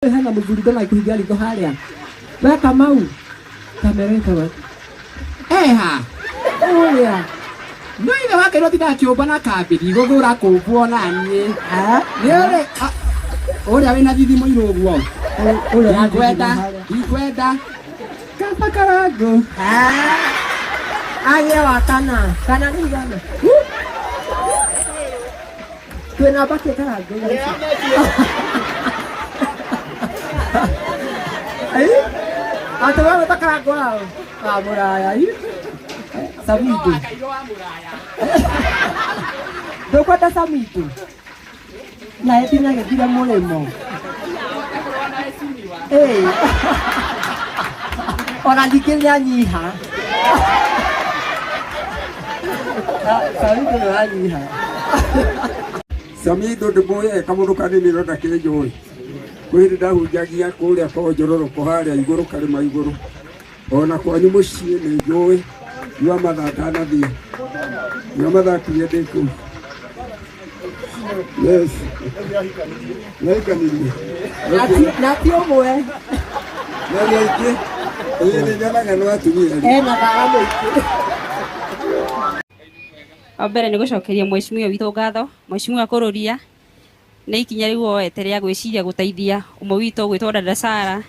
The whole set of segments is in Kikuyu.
Hena mũthuri ndona akĩhingia ritho harĩa. We Kamau. Kamera ĩtawa. Eha. Ũrĩa. No ithe wake no tinda akĩũmba na kambĩri gũthũra kũmbwo na niĩ. Nĩ ũrĩ ũrĩa wĩna thithi mũirũ ũguo. Ũrĩa Ndikwenda, ndikwenda. Kaba karangũ. Agĩe wa kana. Kana nĩ igana. Twĩ namba kĩ karangũ? Ai? Atĩ we wĩta karangũ wao? Wa mũraya. Ai? Samido. Ndũkwenda Samido? Na ĩtinya gĩthire mũrĩmo. Ĩĩ. Ona ningĩ nĩanyiha. Samido nĩ wanyiha. Samido ndĩmũĩ e kamũndũ kanini no ndakĩnjũĩ. Kwĩ hĩndĩ ndahunjagia kũrĩa kwa Njororoko harĩa igũrũ karĩma igũrũ. Ona kwanyu mũciĩ nĩ njũĩ. Nyua mathaa ndanathiĩ. Nyua mathaa kinya ndĩ kũu. Yes. Nĩahikanirie. Na ti ũmwe. Na nĩ aingĩ. Ĩĩ nĩ nyonaga no atumia. Ena thara mũingĩ. Wa mbere nĩ gũcokeria mheshimiwa witũ ngatho, mheshimiwa Kũrũria nĩ ikinya rĩu oete rĩa gwĩciria gũteithia ũmwe witũ gwĩtwo Dada Sara.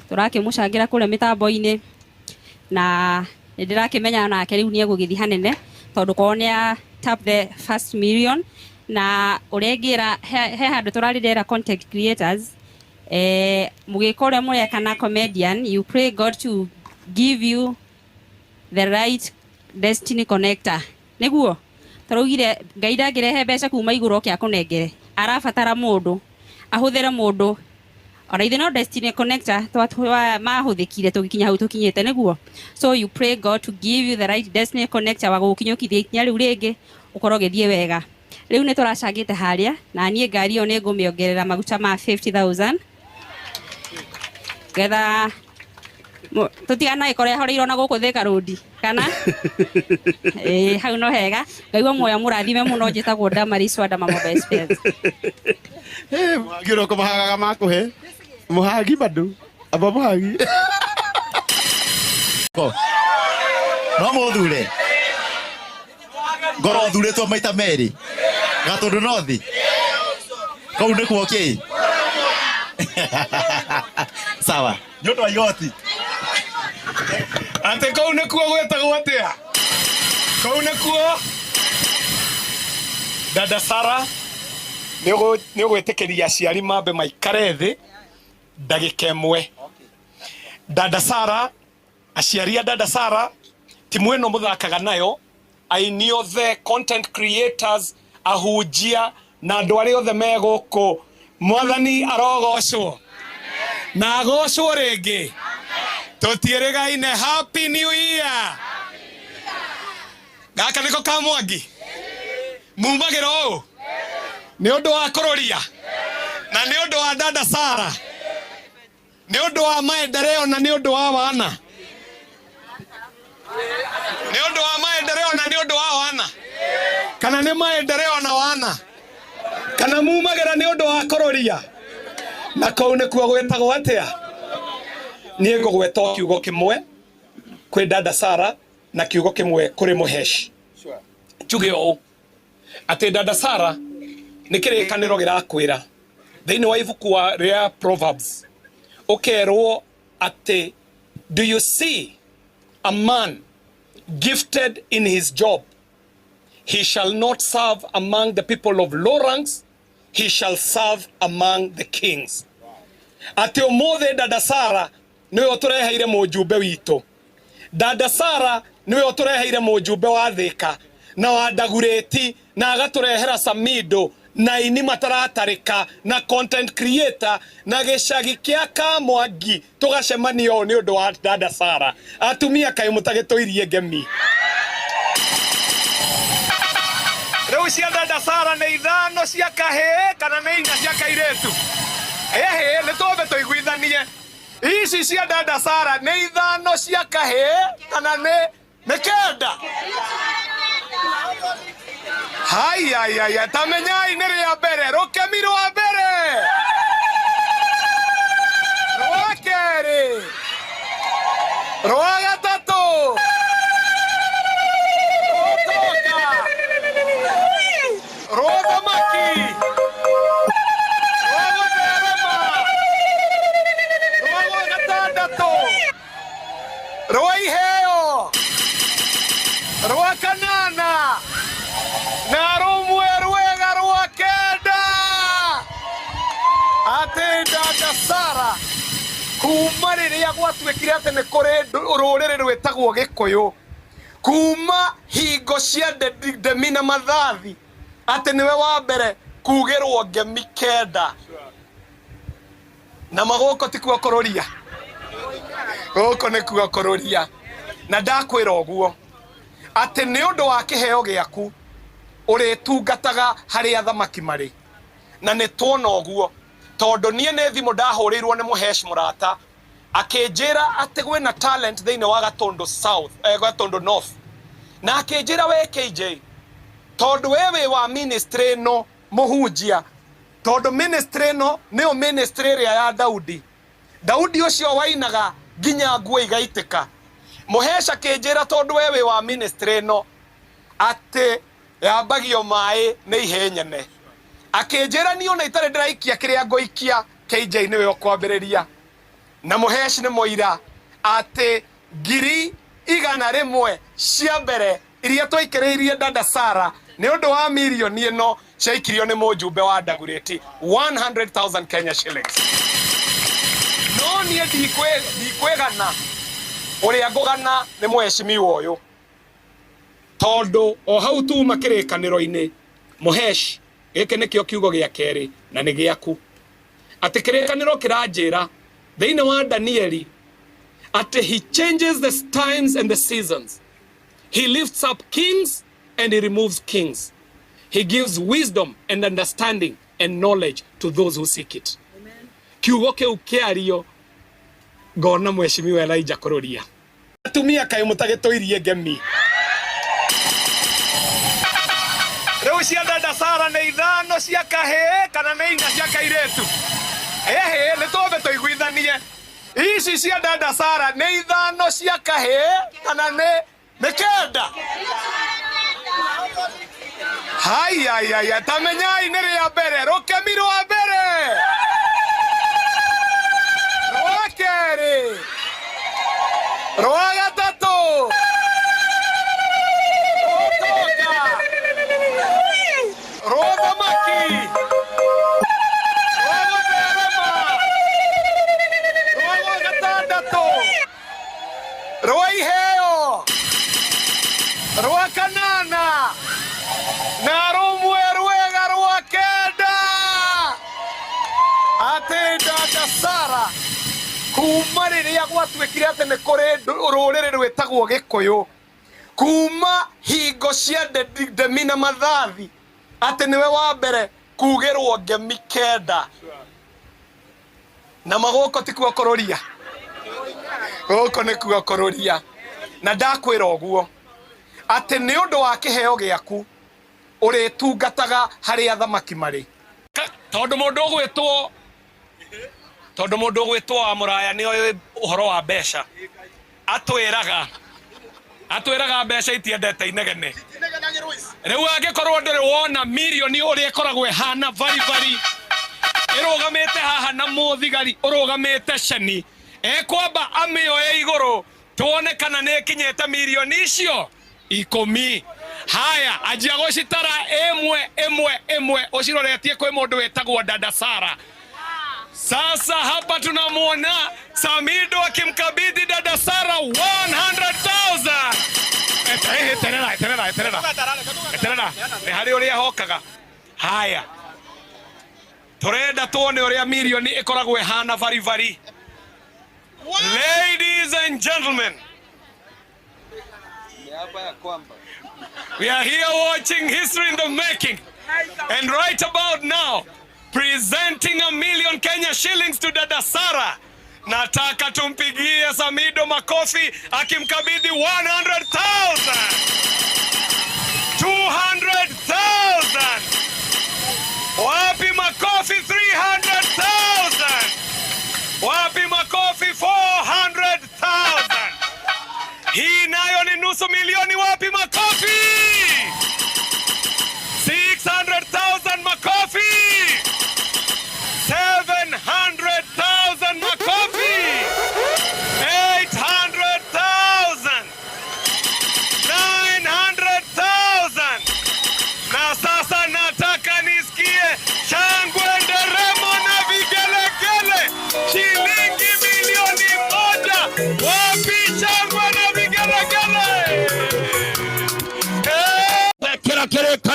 Tũrakĩmũcangĩra kũrĩa mĩtambo-inĩ na nĩ ndĩrakĩmenya nake rĩu nĩ egũgĩthiĩ hanene tondũ kwao nĩ a tap the first million na ũrĩa ingĩra he handũ tũrarĩ content creators mũgĩka ũrĩa mũreka na comedian, you pray God to give you the right destiny connector. Nĩguo tũraugire Ngai ndangĩrehe mbeca kuma igũrũ oke akũnengere, arabatara mũndũ ahũthĩre mũndũ ona ithuĩ no destiny connector mahũthĩkire tũgĩkinya hau tũkinyĩte. Nĩguo so you pray God to give you the right destiny connector wa gũgũkinyũkithia ikinya rĩu rĩngĩ ũkorwo ũgĩthiĩ wega. Rĩu nĩ tũracangĩte harĩa na niĩ ngari ĩyo nĩ ngũmĩongerera maguta ma 50,000 getha tũtiganagĩkorwo yahoreirwo na gũkũ Thika Road kana ĩĩ hau no hega. Ngai wa muoyo mũrathime mũno. Njĩtagwo Damaris wa Dama Mobile Spares. Mũhagi ũrĩa ũkũmahagaga makũhe mũhagi bado amba mũhagi no mũthure ngorwo thurĩtwo maita merĩ Gatũndũ North kũu nĩkuo kĩ sawa nĩ ũndũ wa igoti. Atĩ kũu nĩkuo gwĩtagwo atĩa? Kũu nĩkuo Dada Sara nĩ ũgwĩtĩkĩria aciari mambe maikare thĩ ndagĩka ĩmwe. Dada Sara, aciari a Dada Sara, timu ĩno mũthakaga nayo, aini othe, content creators, ahunjia na andũ arĩa othe me gũkũ, Mwathani arogocwo na agocwo rĩngĩ. Tũtiĩrĩgaine. Happy New Year. Gaka nĩko ka Mwangi mumagĩra ũũ nĩ ũndũ wa kũrũria na nĩ ũndũ wa Dada Sara, nĩ ũndũ wa maendeleo na nĩ ũndũ wa wana, nĩ ũndũ wa maendeleo na nĩ ũndũ wa wana, kana nĩ maendeleo na wana, kana mumagĩra nĩ ũndũ wa kũrũria na kũu nĩkuo gwĩtagwo atĩa? Niĩ ngũgweta o kiugo kĩmwe kwĩ Dada Sara na kiugo kĩmwe kũrĩ Mũheshi. Njuge ũũ atĩ Dada Sara nĩ kĩrĩkanĩro gĩrakwĩra thĩinĩ wa ibuku rĩa Proverbs, ũkerwo atĩ do you see a man gifted in his job? He shall not serve among the people of low ranks, he shall serve among the kings. Atĩ ũmũthĩ Dada Sara nĩwe ũtũreheire mũjumbe witũ. Dada Sara nĩwe ũtũreheire mũjumbe wa Thĩka na wa Ndagurĩti na agatũrehera Samido na aini mataratarĩka na content creator na gĩcagi kĩa Kamwangi tũgacemania ũũ nĩ ũndũ wa Dada Sara. Atumia kaĩ mũtagĩtũirie ngemi. Rĩu cia Dada Sara nĩ ithano cia kahĩĩ kana nĩ inya cia kairĩtu? Ĩhĩ, nĩ twambe tũiguithanie. Ici cia Dada Sara nĩ ithano cia kahĩĩ kana nĩ kenda? Haiaiaia, ta menyai nĩ rĩa mbere, rũkemi rwa mbere. Kanana na rũmwe rwega rwa kenda atĩ dada Sara kuma rĩrĩa gwatuĩkire atĩ nĩ kũrĩ rũrĩrĩ rwĩtagwo Gĩkũyũ kuma hingo cia Ndemi na Mathathi atĩ nĩwe wa mbere kugĩrwo ngemi kenda na magũkũ ti kuo kũrũria gũkũ nĩ kuo kũrũria na ndakwĩra ũguo atĩ nĩ ũndũ wa kĩheo gĩaku ũrĩtungataga harĩa athamaki marĩ na nĩ tuona ũguo tondũ niĩ nĩ thimũ ndahũrĩirwo nĩ mũhesh mũrata akĩnjĩra atĩ gwĩna talent thĩinĩ wa Gatundu South, Gatundu North na akĩnjĩra we KJ tondũ we wĩ wa ministry ĩno mũhunjia tondũ ministry ĩno nĩyo ministry ĩrĩa ya Daudi Daudi ũcio wainaga nginya nguo igaitĩka mũhesh akĩnjĩra tondũ we wĩ wa ministry ĩno atĩ yambagio maĩ nĩ ihĩ nyene akĩnjĩra niĩ ona itarĩ ndĩraikia kĩrĩa ngũikia KJ nĩwe ũkwambĩrĩria na mũhesh nĩ mũira atĩ 100,000 cia mbere iria twaikĩrĩirie dada Sara nĩ ũndũ wa mirioni ĩno ciaikirio nĩ mũjumbe wa Dagoretti 100,000 Kenya shillings no niĩ ndikwĩgana ũrĩa ngũgana nĩ mũheshimiwa ũyũ tondũ o hau tuma kĩrĩkanĩro-inĩ mũhesh gĩkĩ nĩkĩo kiugo gĩa kerĩ na nĩ gĩaku atĩ kĩrĩkanĩro kĩranjĩra thĩinĩ wa Danieli atĩ he changes the times and the seasons. He lifts up kings and he removes kings. He gives wisdom and understanding and knowledge to those who seek it. Kiugo kĩu kĩario ngona mheshimiwa Elijah Kũrũria atumia kaĩ mũtagĩtũirie ngemi rĩu cia dada Sara nĩ 5 cia kahĩĩ kana nĩ 4 cia kairĩtu ĩhĩ nĩ twambe tũiguithanie ici cia dada Sara nĩ 5 cia kahĩĩ kana nĩ 9 haya haya tamenyai nĩ rĩa mbere rũkemi rwa mbere rwa kerĩ rwa gatatũ rũtonga rwa thamaki rwa gũtherema rwa gatandatũ rwa iheo rwa kanana na rũmwe rwega rwa kenda atĩ dada Sara kuma rĩrĩa gwatuĩkire atĩ nĩ kũrĩ rũrĩrĩ rwĩtagwo Gĩkũyũ kuma hingo cia Ndemi na Mathathi atĩ nĩwe wa mbere kugĩrwo ngemi kenda na magũkũ ti kuo kũrũria gũkũ nĩ kuo kũrũria na ndakwĩra ũguo atĩ nĩ ũndũ wa kĩheo gĩaku ũrĩtungataga harĩa athamaki marĩ tondũ mũndũ ũgwĩtwo wa mũraya nĩ oĩ ũhoro wa mbeca atwĩraga mbeca itiendete inegene rĩu angĩkorwo ndũrĩ wona mirioni ũrĩa ĩkoragwo ĩhana baribari ĩrũgamĩte haha na mũthigari ũrũgamĩte ceni ekwamba amĩoe igũrũ tuone kana nĩ ĩkinyĩte mirioni icio 10 haya anjia gũcitara ĩmwe ĩmwe ĩmwe ũciroretie kwĩ mũndũ wĩtagwo dada Sara. Sasa hapa tunamuona Samido akimkabidhi dada Sara 100,000. Eterera eterera eterera eterera nĩ harĩ ũrĩa hokaga. Haya turenda tuone ũrĩa mirioni ĩkoragwo ĩhana baribari. Ladies and gentlemen, we are here watching history in the making, and right about now presenting 1,000,000 Kenya shillings to dada Sara. Nataka tumpigie Samido makofi akimkabidhi 100,000, 200,000. Wapi makofi 300,000? Wapi makofi 400,000? Hii nayo ni 500,000. Wapi makofi? 600,000 makofi. 700,000 makofi. 800,000. 900,000.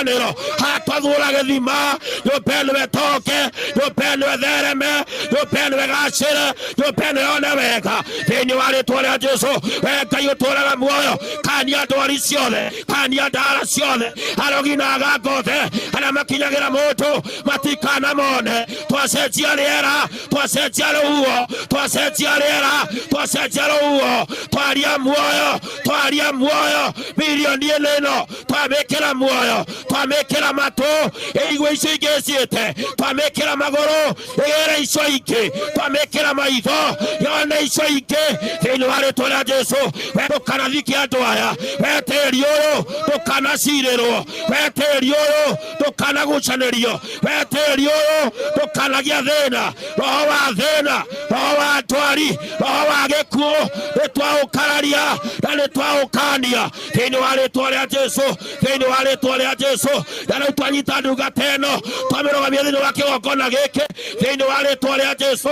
Kĩrĩkanĩro haha twathura gĩthima, nyũmba ĩno ĩtoke, nyũmba ĩno ĩthereme, nyũmba ĩno ĩgacĩre, nyũmba ĩno yone wega thĩinĩ wa rĩtwa rĩa Jesu. We Ngai ũtũraga muoyo, kania ndwari ciothe, kania ndara ciothe, arogi na aganga othe arĩa makinyagĩra mũndũ matikanamone. Twacenjia rĩera, twacenjia rũhuho, twacenjia rĩera, twacenjia rũhuho, twaria muoyo, twaria muoyo milioni ĩno ĩno, twamĩkĩra muoyo, twamĩkĩra matũ ĩigue icio ingĩ ciĩte, twamĩkĩra magũrũ ĩgĩre icio ingĩ, twamĩkĩra maitho yone icio ingĩ thĩinĩ wa rĩtwa rĩa Jesu. We ndũkanathike andũ aya, we tĩri ũyũ ndũkanacirĩrwo, we tĩri ũyũ ndũkanagucanĩrio, we tĩri ũyũ ndũkanagĩa thĩna, roho wa thĩna, roho wa ndwari, roho wa gĩkuũ, nĩ twaũkararia na nĩ twaũkania thĩinĩ wa rĩtwa rĩa Jesu, thĩinĩ wa rĩtwa rĩa Jesu. Na rĩu twanyita ndungata ĩno twamĩrũgamia thĩinĩ wa kĩgongona gĩkĩ thĩinĩ wa rĩtwa rĩa Jesu.